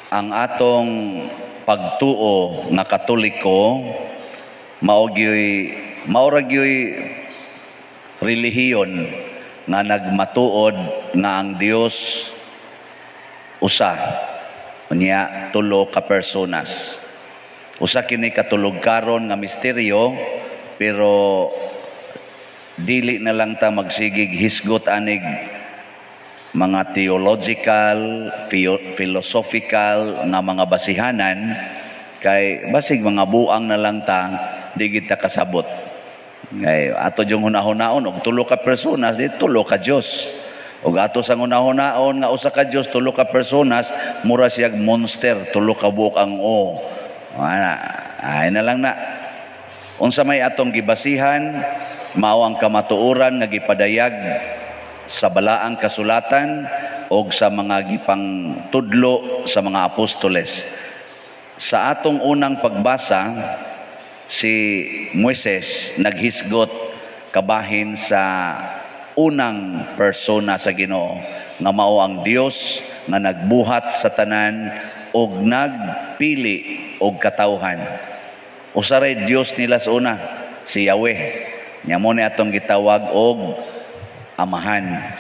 Ang atong pagtuo nga Katoliko mao ra gyoy relihiyon nga nagmatuod nga ang Dios usa, unya tulo ka personas. Usa kini katulugkaron nga misteryo, pero dili na lang ta magsigig hisgot anig mga theological, philosophical nga mga basihanan kay basig mga buang na lang ta, di gid ta kasabot. Kay ato yung hunahunahon og tulo ka personas, di tulo ka Dios. Og ato sa hunahunahon nga usa ka Dios, tulo ka personas, mura siyag monster, tulo ka buok ang o. Ana, ay na lang na. Unsa may atong gibasihan, mao ang kamatuoran nga gipadayag sa balaang kasulatan og sa mga gipangtudlo sa mga apostoles. Sa atong unang pagbasa, si Moises naghisgot kabahin sa unang persona sa Ginoo nga mao ang Dios nga nagbuhat sa tanan og nagpili og katawhan. Usa ray Dios nila sa una, si Yahweh. Nya mo ni atong gitawag og Amahan.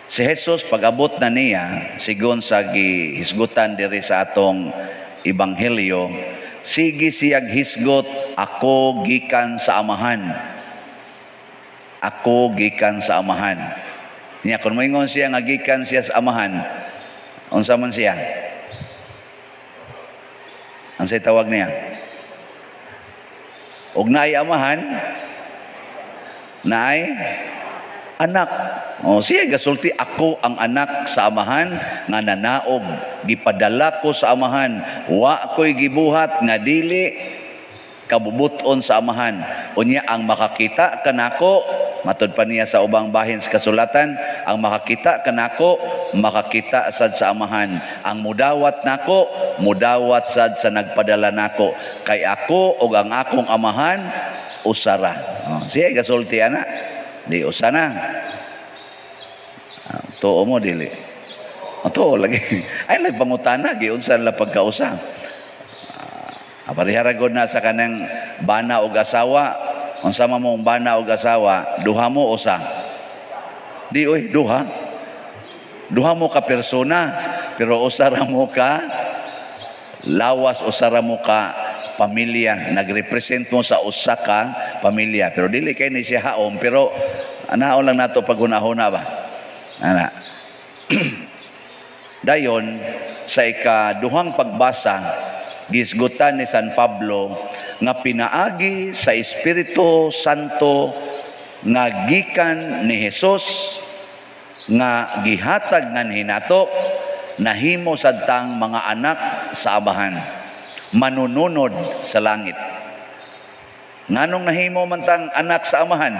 Si Jesus, pag-abot na niya, sigon sa gihisgutan diri sa atong ebanghelyo, sige siyag hisgot, "Ako gikan sa Amahan. Ako gikan sa Amahan." Niya kung moingon siya nga gikan siya sa Amahan, unsa man siya? Unsay tawag niya? Og naay Amahan, naay Anak. O siya gasulti, "Ako ang Anak sa Amahan nga nanaog, gipadala ko sa Amahan. Wa ko'y gibuhat nga dili kabubuton sa Amahan. Unya ang makakita kanako," matud pa niya sa ubang bahin sa kasulatan, "ang makakita kanako makakita sad sa Amahan. Ang mudawat nako mudawat sad sa nagpadala nako, kay ako ug ang akong Amahan usara." Oh, siya gasulti ana. Di usa na. Ah, tuo mo dili? O, tuo lagi. Ay nagpangutana giunsa la pagkausa. Ah, parehara gud na sa kanang bana og asawa. Unsa man mong bana og asawa, duha mo, usa? Di oy, duha. Duha mo ka persona, pero usa ra mo ka lawas, usa ra mo ka pamilya. Nagrepresent mo sa usa ka pamilya. Pero dili kay ni siya haom, pero anaon lang nato paghunahuna ba. Ana. Dayon sa ikaduhang pagbasa, gisgutan ni San Pablo nga pinaagi sa Espiritu Santo nga gikan ni Jesus nga gihatag nganhi nato, nahimo sadtang mga anak sa Amahan, manununod sa langit. Nganong nahimo man tang anak sa Amahan?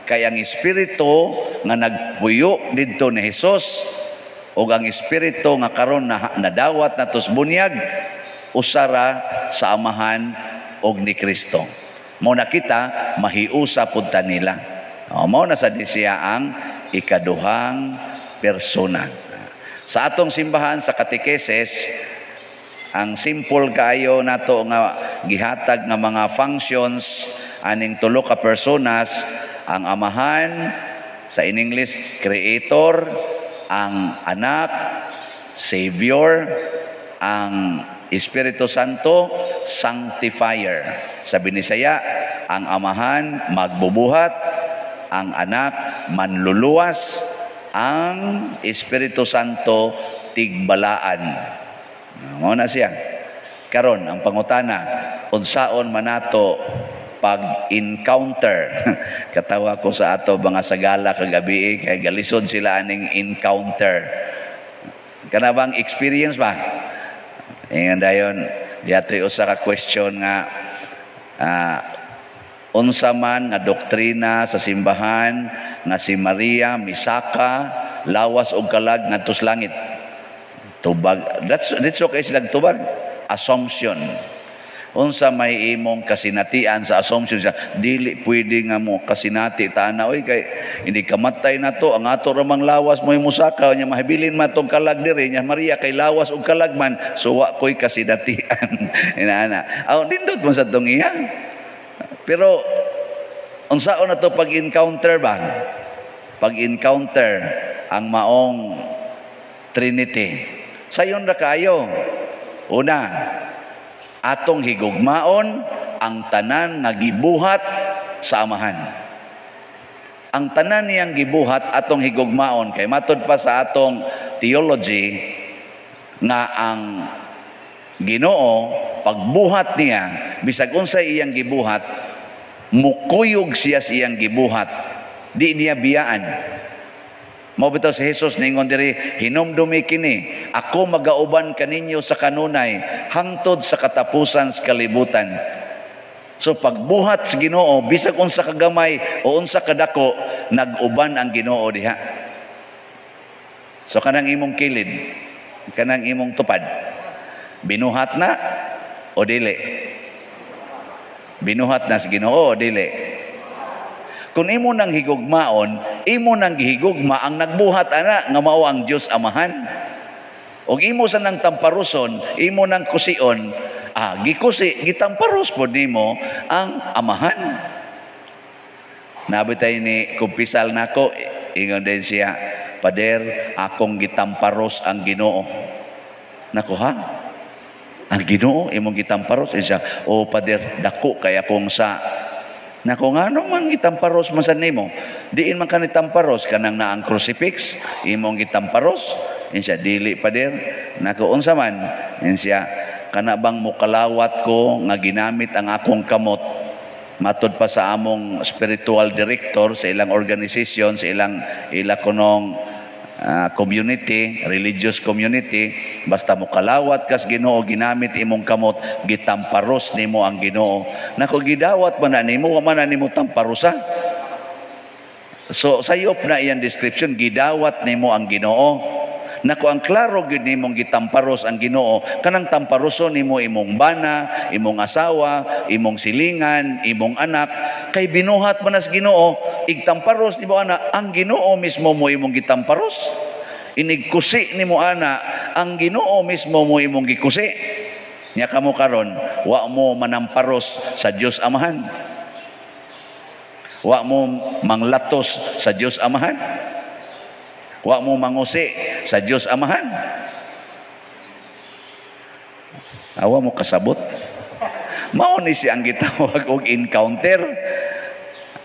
Kay ang Espiritu nga nagpuyo didto ni Jesus ug ang Espiritu nga karon na nadawat natos bunyag, usara sa Amahan og ni Kristo. Mao na kita mahiusa pud ta nila. O, mao na sad siya ang ikaduhang persona. Sa atong simbahan, sa katekesis, ang simple kaayo nato nga gihatag nga mga functions aning tulo ka personas: ang Amahan, sa in English Creator, ang Anak, Savior, ang Espiritu Santo, Sanctifier. Sa Binisaya, ang Amahan magbubuhat, ang Anak manluluwas, ang Espiritu Santo tigbalaan. Mao na siya. Karon ang pangutana, unsaon man nato pag-encounter? Katawa ko sa ato mga sagala kagabi kay galisod sila aning encounter. Kana bang experience ba? Ingon dayon, diatoy usa ka question nga unsa man nga doktrina sa simbahan nga si Maria misaka lawas og kalag ngadto sa langit? Tubag. That's okay silang tubag. Assumption. Unsa may imong kasinatian sa assumption siya? Dili pwede nga mo kasinati ta ana, oy, kay hindi kamatay na to, ang ato ramang lawas mo musaka nya, mahibilin man tong kalag diri nya Maria kay lawas ug kalag man, so wa koy kasinatian inaana. Aw, nindot mo sa tong iya. Pero unsaon na to pag-encounter ba? Pag-encounter ang maong Trinity. Sayon ra kaayo. Una, atong higugmaon ang tanan nga gibuhat sa Amahan. Ang tanan niyang gibuhat, atong higugmaon, kay matud pa sa atong theology nga ang Ginoo, pagbuhat niya, bisag unsay iyang gibuhat, mukuyog siya sa iyang gibuhat, di niya biyaan. Mao bitaw si Jesus ningon diri, "Hinumdumi kini, ako magauban kaninyo sa kanunay hangtod sa katapusan sa kalibutan." So pagbuhat sa Ginoo, bisag unsa kagamay o unsa kadako, nag-uban ang Ginoo diha. So kanang imong kilid, kanang imong tupad, binuhat na o dili? Binuhat na sa Ginoo o dili? Kung imo nang higugmaon, imo nang gihigugma ang nagbuhat ana nga mao ang Dios Amahan. Og imo sa nang tamparuson, imo nang kusion, gikusi, gitamparos pod nimo ang Amahan. Nabi tayo ni kumpisal nako, ingon din siya, "Pader, akong gitamparos ang Ginoo." Nako, ha? Ang Ginoo imong gitamparos? Siya, "O pader, dako kay akong sa." Nako, ngano man gitamparos man sa nimo? Diin man ka tamparos, kanang naang crucifix imong gitamparos? Siya, "Dili, pader." Nako, unsa man? Siya, "Kana bang mukalawat ko nga ginamit ang akong kamot." Matod pa sa among spiritual director sa ilang organization, sa ilang ila kunong community, religious community, basta mo kalawat kas Ginoo ginamit imong kamot, gitamparos nimo ang Ginoo. Nako, gidawat man na nimo, wa man na nimo tamparosa. So sayop na iyang description, gidawat nimo ang Ginoo. Nako, ang klaro gyud nimong gitamparos ang Ginoo, kanang tamparoson nimo imong bana, imong asawa, imong silingan, imong anak, kay binuhat man as Ginoo, igtamparos nimo ana, ang Ginoo mismo mo imong gitamparos. Inigkusi nimo ana, ang Ginoo mismo mo imong gikusi. Nya kamo karon, wa mo manamparos sa Dios Amahan. Wa mo manglatos sa Dios Amahan. Wa mo mangusi sa Dios Amahan. Awa mo kasabot. Mao ni siya ang gitawag og encounter.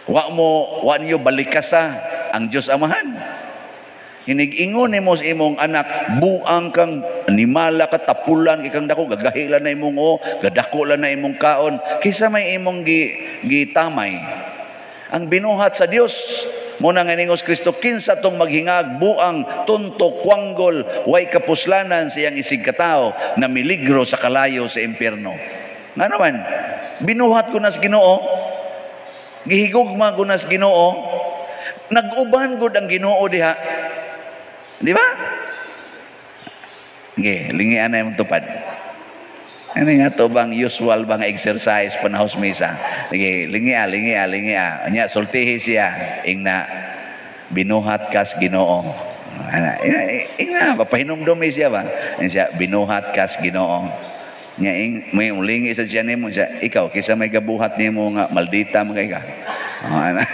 Wa mo, wa niyo balikasa ang Dios Amahan. Hinig-ingon nimo sa imong anak, "Buang kang animala ka, tapulan kay kang dako, gagahilan na imong o, gadako lang na imong kaon." Kisa may imong gitamay? Ang binuhat sa Dios. Muna nga ningos Kristo, "Kinsa tong maghingag, buang, tunto, kwanggol, way kapuslanan sa iyang isig katao, na miligro sa kalayo sa impyerno." Nga naman, binuhat ko na sa Ginoo, gihigugma ko na sa Ginoo, nag-uban gud ang Ginoo diha. Di ba? Sige, lingian na yung tupad. Ano nga to bang usual bang exercise panahos misa? Sige, lingia, lingia, lingia. Anya, sultihi siya. Ingna, "Binuhat kas Ginoo." Ana, ingna, papahinumdumi siya ba? Ingna siya, "Binuhat kas Ginoo." Nya ing may ulingi sa siya nimo siya, "Ikaw, kisa may gabuhat nimo nga maldita man kay ka." Oh, ana.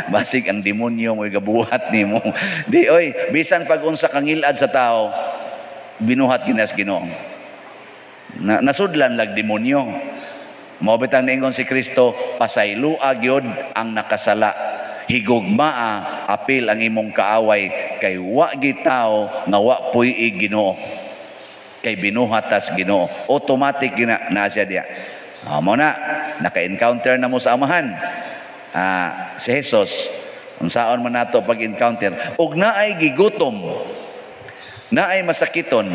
Basig ang demonyo mo gabuhat nimo. Di oy, bisan pag unsa kangilad sa tao, binuhat ginas Ginoo. Na, nasudlan lag demonyo. Mao bitang niingon si Kristo, "Pasaylua gyud ang nakasala. Higugmaa apil ang imong kaaway, kay wa gitaw nga wa puy-i Ginoo." Kay binuhat tas Ginoo. Automatic gina na siya diya. Ah, mo na naka-encounter na mo sa Amahan. Si Jesus, unsaon man nato pag-encounter? Og naay gigutom, naay masakiton,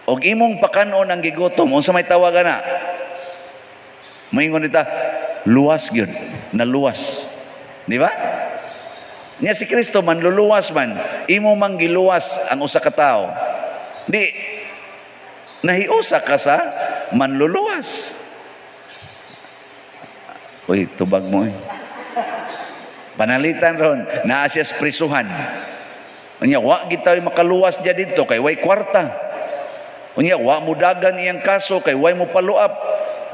og imong pakanon ang gigutom, unsa may tawagan na? Moingon nita, "Luwas gyud, naluwas." Di ba? Nya si Kristo manluluwas man, imo mang giluwas ang usa ka tawo. Di nahiusa ka sa Manluluwas. Uy, tubag mo eh. Panalitan ron, naa siya sa prisuhan. Unya, wa gitaw makaluwas diya dito kay way kwarta. Unya, wa mo dagan iyang kaso kay way mo paluap.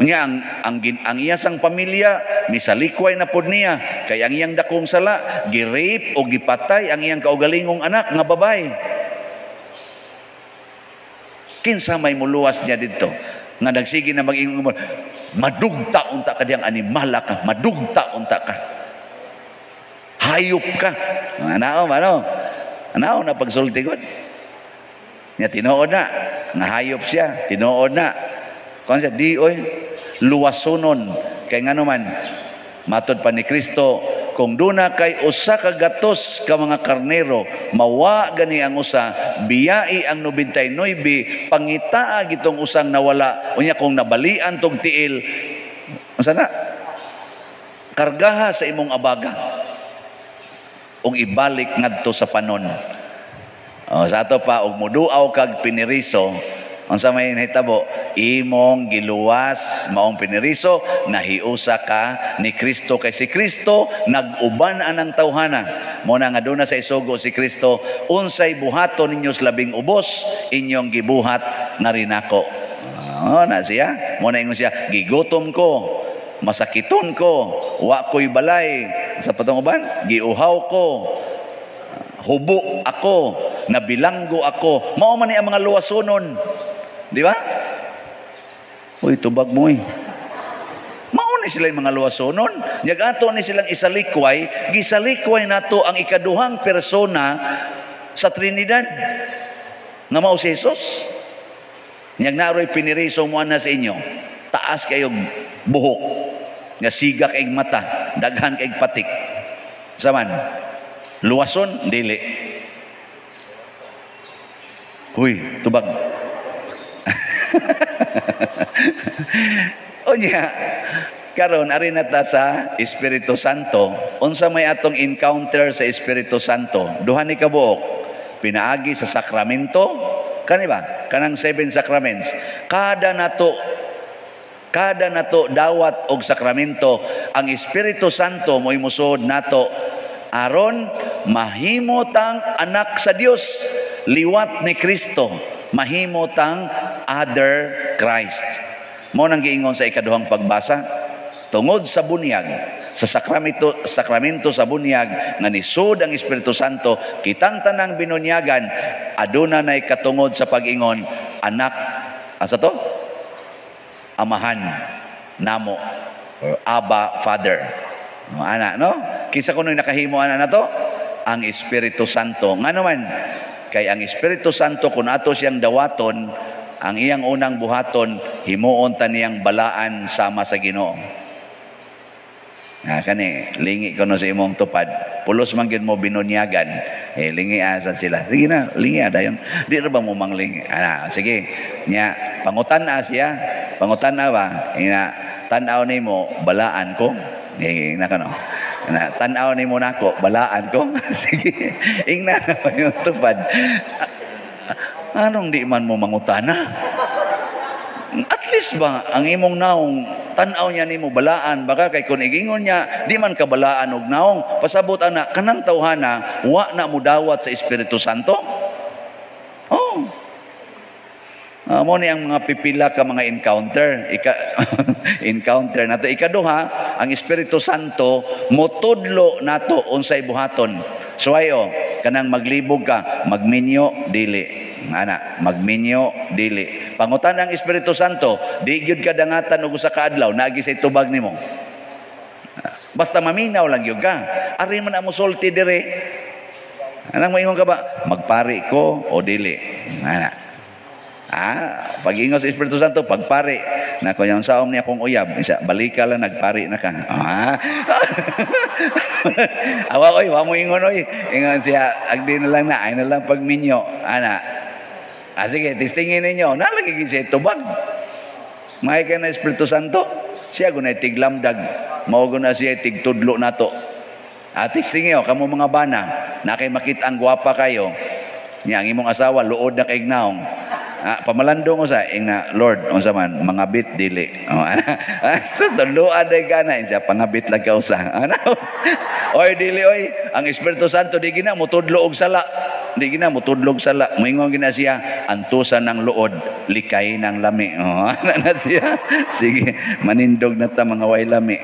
Unya, ang iyasang pamilya misalikway na pod niya kay ang iyang dakong sala, gi-rape o gipatay ang iyang kaugalingong anak nga babae. Kinsa may muluwas niya dito? Nga nagsige na mag-ingon mo, "Madugta unta ka diyang animala ka, madugta unta ka. Hayop ka." Ano, ano? Ano na pagsulti ko? Nya tinuod na, nga hayop siya, tinuod na. Kung siya, di oy, luwasonon. Kay ngano man, matod pa ni Kristo, kung duna kay 100 ka mga karnero, mawa gani ang usa, biyai ang 99, pangitaa gitong usang nawala, unya kung nabalian tong tiil, unsa na? Kargaha sa imong abaga ug ibalik ngadto sa panon. O, sa ato pa, og muduaw kag piniriso, unsa may nahitabo? Imong giluwas maong piniriso, nahiusa ka ni Kristo kay si Kristo nag-uban anang tawhana. Mo na nga duna sa isugo si Kristo, unsay buhaton ninyo sa labing ubos, inyong gibuhat na rin ako. Oh, na siya. Mo na ingon siya, "Gigutom ko, masakiton ko, wa ko'y balay." Sa patong uban, "Giuhaw ko, hubo ako, nabilanggo ako." Mao man ni ang mga luwasonon. Di ba? Uy, tubag mo eh. Mao ni sila yung mga luwasonon. Nyag ato ni silang isalikway, gisalikway nato ang ikaduhang persona sa Trinidad. Nga mao si Jesus. Nyag naroy piniriso mo na sa inyo. Taas kayong buhok. Nga siga kayong mata. Daghan kayong patik. Saman, luwason, dili. Uy, tubag. Unya, karon ari na ta sa Espiritu Santo. Unsa may atong encounter sa Espiritu Santo? Duha ni kabuok. Pinaagi sa sakramento, kani ba? Kanang 7 sacraments. Kada nato dawat og sakramento, ang Espiritu Santo mo'y musuod nato aron mahimo tang anak sa Dios, liwat ni Kristo, mahimo tang other Christ. Mo nang giingon sa ikaduhang pagbasa, tungod sa bunyag, sa sakramento sa bunyag nga nisud ang Espiritu Santo, kitang tanang binunyagan aduna nay katungod sa pag-ingon anak asa to? Amahan namo or Abba Father. No, ana no? Kinsa kuno'y nakahimo ana nato? Ang Espiritu Santo. Ngano man kay ang Espiritu Santo kun ato siyang dawaton, ang iyang unang buhaton, himuon ta niyang balaan sama sa Ginoo. Ah, kani lingi kuno sa imong tupad. Pulos man gyud mo binunyagan. Eh lingi asa sila. Sige na, lingi dayon. Di ra ba mo manglingi? Ana, sige. Nya pangutan-a siya. Pangutan-a ba? Ina tan-aw nimo balaan ko. Eh, ina kano. Na tan-aw nimo nako, balaan ko. Sige. Ingna yung tupad. Anong di man mo mangutana? At least ba ang imong naong tan-aw niya nimo balaan baka kay kun igingon niya di man ka balaan og naong pasabot ana kanang tawhana wa na mudawat sa Espiritu Santo. Oh. Mo ni ang mga pipila ka mga encounter encounter nato. Ikaduha, ang Espiritu Santo motudlo nato unsay buhaton. So ayo kanang maglibog ka, magminyo dili. Ana, magminyo dili. Pangutan ang Espiritu Santo, di gyud ka dangatan og usa ka adlaw naagi sa tubag nimo. Basta maminaw lang gyud ka. Ari man ang mosulti dire. Anang moingon ka ba? Magpari ko o dili? Ana. Ah, pag-ingon sa Espiritu Santo, pagpari. Nako yung saom niya akong uyab, isa, balika lang, nagpari na ka. Ah. Awa, oy, wa mo ingon, oy. Ingon siya, agdi na lang na, ay na lang pagminyo. Ana. Ah, sige, testingin ninyo. Nalagi siya tubag. May ka na Espiritu Santo. Siya gunay tiglamdag. Mao guna siya tigtudlo nato. Ah, testingin nyo, kamo mga bana, na kay makita ang gwapa kayo. Niya, ang imong asawa, luod na kay naong. Ah, pamalandong usa ingna, "Lord, unsa man, mangabit dili?" Oh, ana. Ah, sus, tudloan day gana siya, pangabit lang ka usa. Ana. Oy, dili oy, ang Espiritu Santo di gina mutudlo og sala. Di gina mutudlo og sala. Moingon gina siya, antusan ng luod, likay ng lami. Oh, ana na siya. Sige, manindog na ta, mga way lami.